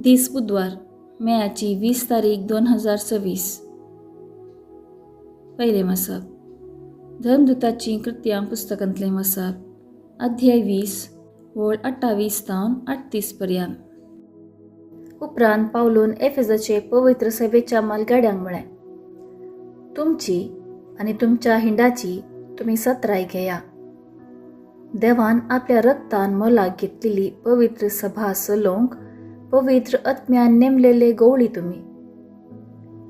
दीस बुधवार, मेयाची 20 तारीख 2026. पयलें वाचप, धर्मदुताचीं कृत्यां पुस्तकांतलें वाचप, अध्याय 20, वळ 28 तावन 38 पर्यंत. उपरांत पावलून एफेजाचे पवित्र सभेच्या मालगाड्यांक म्हळें, तुमची आनी तुमच्या हिंडाची तुमी सत्राय घेया. देवान आपल्या रक्तान मोलाक घेतलेली पवित्र सभा चलोवंक पवित्र आत्म्यान नेमलेले गवळी तुमी.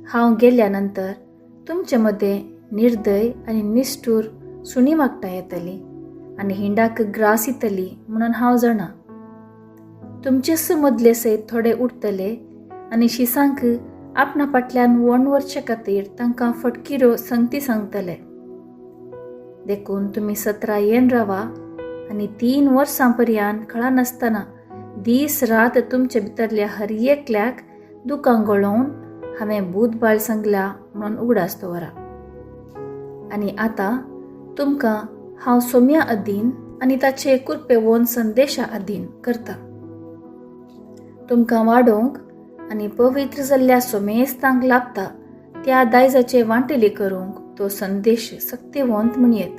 हांव गेल्या नंतर तुमचे मदें निर्दय आनी निश्ठूर सुणी वागटां येतली आनी हिंडाक ग्रास येतली म्हणून हांव जाणा. तुमचेच मदले सयत थोडे उरतले आनी शिसांक आपणा फाटल्यान वण वरचे खातीर तांकां फटकिरो संगती सांगतले. देखून तुमी सत्रायेन रावा आनी 3 वर्सां पर्यंत कळनासतना दीस रात तुमचे भितरल्या हर एकल्याक दुकां गळोवन हांवें भूतबाळ सांगल्या म्हणून उगडास दवरा. आनी आतां तुमकां हांव सोम्या अधीन आनी ताचे कुरपेवोन संदेशा अधीन करता. तुमकां वाडोवंक आनी पवित्र जाल्ल्या सोमेस्तांक लाभता त्या दायजाचे वांटेली करूंक तो संदेश सक्तेवंत म्हणयेत.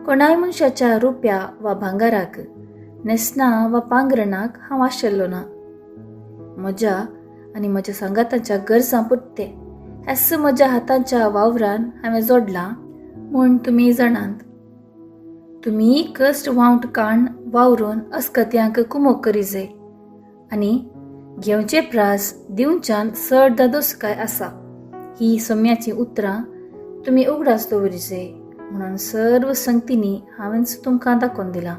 कोणाय मनशाच्या रुप्या वा भांगाराक, न्हेसणां वा पांगरणाक हांव आशिल्लो ना. म्हज्या आनी म्हज्या सांगातांच्या गरजां पुरते हेच म्हज्या हातांच्या वावरान हांवें जोडलां म्हूण तुमी जाणात. तुमी कश्ट वावट काण वावरून अस्कत्यांक कुमोक करी जाय आनी घेवचे प्रास दिवच्यान चड दादोसकाय आसा ही सोम्याचीं उतरां तुमी उगडास दवरी जाय म्हणून सर्व संगतींनी हांवेंच तुमकां दाखोवन दिलां.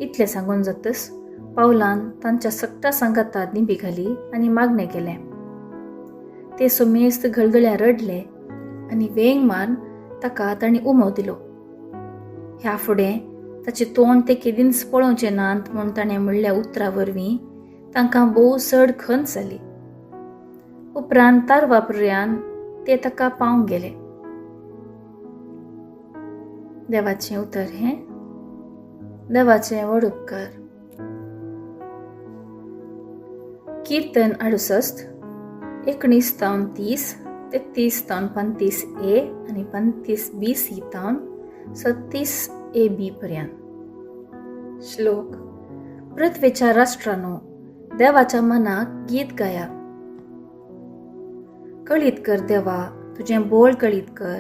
इतलें सांगून जातच पावलान तांच्या सगटा सांगाता दिंबी घाली आनी मागणें केलें. ते सोमेस्त घळगळ्या रडले आनी वेंग मारून ताका तांणी उमो दिलो. ह्या फुडें ताचें तोंड ते केदींच पळोवचें नात म्हूण ताणें म्हणल्या उतरां वरवीं तांकां भोव चड खंत जाली. उपरांत तारवापर्यान ते ताका पावंक गेले. देवाचें उतर हें. देवाचें व्हड उपकार. कीर्तन 68, 19 तावन 30, 33 तावन 35 ए आनी 35 बी सी तावन 36 ए बी पर्यंत. श्लोक. पृथ्वेच्या राष्ट्रानो, देवाच्या मनाक गीत गाया. कळीत कर देवा, तुजें बोळ कळीत कर.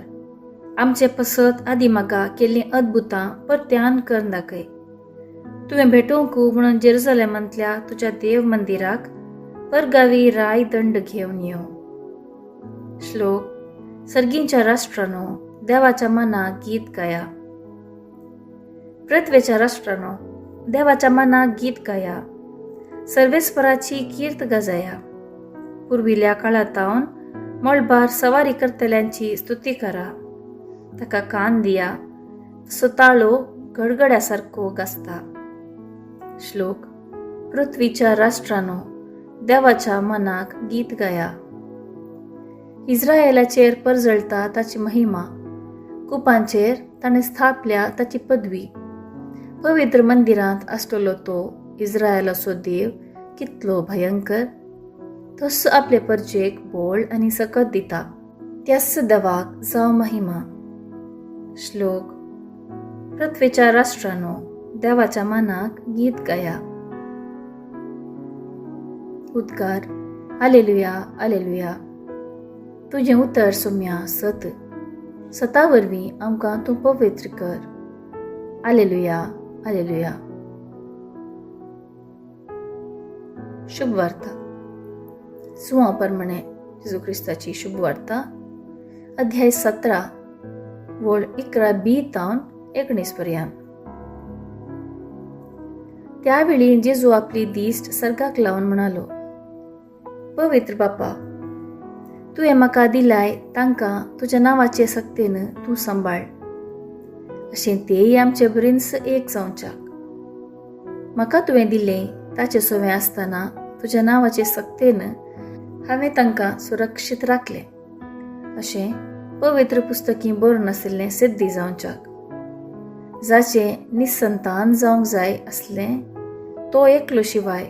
आमचे पसत आदी मागा केल्लीं अद्भुतां परत्यान कर दाखय. तुवें भेटोवंक म्हणून जेरुजलेमांतल्या तुज्या देव मंदिराक परगावी राय दंड घेवन येव. श्लोक. सर्गींच्या राष्ट्रानो, देवाच्या मनाक गीत गाया. पृथ्वेच्या राष्ट्रानो, देवाच्या मनाक गीत गाया. सर्वेस्पराची कीर्त गाजया. पुर्विल्या काळातावन मळबार सवारी करतल्यांची स्तुती करा. ताका कान दिया, तसो ताळो गडगड्या सारको गाजता. श्लोक. पृथ्वीच्या राष्ट्रानो, देवाच्या मनाक गीत गाया. इस्रायलाचेर परजळता ताची महिमा, कुपांचेर ताणें स्थापल्या ताची पदवी. पवित्र मंदिरांत आसतलो तो इस्रायलाचो देव कितलो भयंकर. तस आपले परजेक बोळ आनी सकत दिता, त्याच देवाक जावं महिमा. श्लोक. पृथ्वीच्या राष्ट्रानो, देवाच्या मनाक गीत गाया. उद्गार. आलेलुया, आलेलुया. तुजें उतर सोम्या सत, सता वरवीं आमकां तूं पवित्र कर. आलेलुया, आलेलुया. शुभ वार्ता. सुवा प्रमाणे जेजू क्रिस्ताची शुभ वार्ता, अध्याय 17, वळ 11 बी तावन 19 पर्यंत. त्यावेळी जेजू आपली दिश्ट सर्गाक लावन म्हणालो, पवित्र बापा, तुवें म्हाका दिलाय तांकां तुज्या नांवाचे सक्तेन तूं सांबाळ, अशें तेय आमचे भरींच एक जावच्याक. म्हाका तुवें दिलें ताचे सोवें आसतना तुज्या नांवाचे सक्तेन हांवें तांकां सुरक्षीत राखलें, अशें पवित्र पुस्तकी बरोवन आशिल्लें सिद्धी जावच्याक. जाचें निसंतान जावंक जाय आसलें तो एकलो शिवाय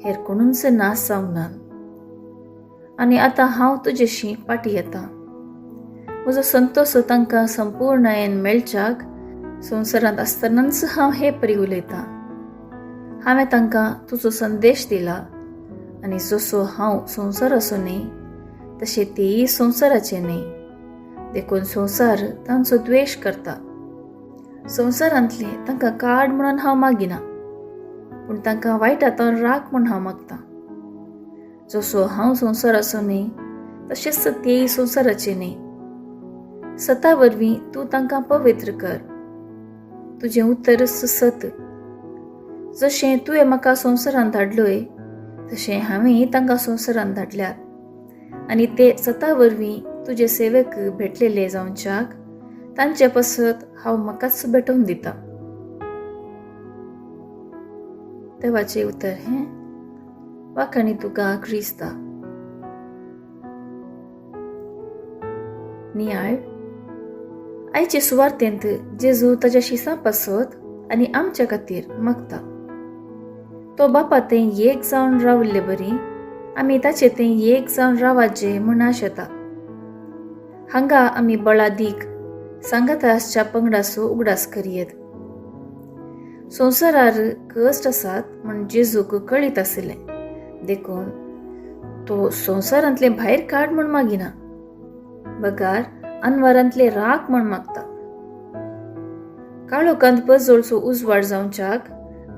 हेर कोणूच नाश जावंक नात. आनी आतां हांव तुजेशी पाटी येता. म्हजो संतोश तांकां संपूर्णायेन मेळच्याक संवसारांत आसतनाच हांव हे परी उलयतां. हांवें तांकां तुजो संदेश दिला आनी जसो हांव संवसाराचो न्हय तशें तेय संवसाराचे न्हय, देखून संवसार तांचो द्वेश करता. संवसारांतले तांकां काड म्हणून हांव मागिना, पूण तांकां वायटांतल्यान राख म्हूण हांव मागतां. जसो हांव संवसाराचो न्हय तशेंच तेय संवसाराचे न्हय. सता वरवीं तूं तांकां पवित्र कर. तुजें उतरच सत. जशें तुवें म्हाका संवसारांत धाडलोय तशें हांवें तांकां संवसारांत धाडल्यात आनी ते सता वरवीं तुजे सेवेक भेटलेले जावच्याक तांचे पसत हांव म्हाकाच भेटोवन दिता. देवाचें उतर हें. वाखाणी तुका क्रिस्ता. नियाळ. आयचे सुवार्तेंत जेजू ताच्या शिसां पासत आनी आमच्या खातीर मागता. तो बापा तें एक जावन राविल्ले बरी आमी ताचे तें एक जावन रावाचें म्हूण आशेता. हांगा आमी बळादीक सांगाता आसच्या पंगडाचो उगडास करयेत. संवसारार कश्ट आसात म्हूण जेजूक कळीत आशिल्लें, देखून तो संवसारांतले भायर काड म्हूण मागिना, बगार अनवारांतले राख म्हूण मागता. काळोखांत पजळचो उजवाड जावच्याक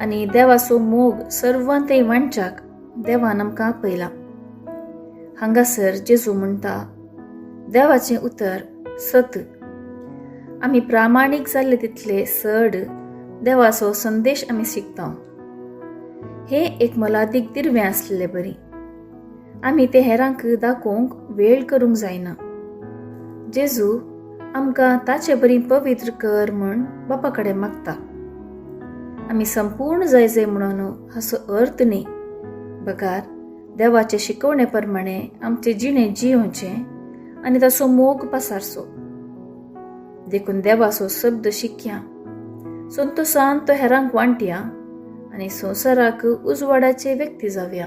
आनी देवाचो मोग सर्वांतय वांटच्याक देवान आमकां आपयला. हांगासर जेजू म्हणटा, देवाचें उतर सत. आमी प्रामाणीक जाल्ले तितले चड देवाचो संदेश आमी शिकता. हे एक मोलादीक दिर्वें आसलेले बरी. आमी ते हेरांक दाखोवंक वेळ करूंक जायना. जेजू आमकां ताचे बरी पवित्र कर म्हूण बापा कडेन मागता. आमी संपूर्ण जाय जाय म्हणून हाचो अर्थ न्ही, बगार देवाचे शिकवणे प्रमाणे आमचे जिणे जियोवचें आनी ताचो मोग पसारचो. देखून देवाचो शब्द शिकया, संतोसान तो हेरांक वांटया आनी संवसाराक उजवाडाचे व्यक्ती जावया.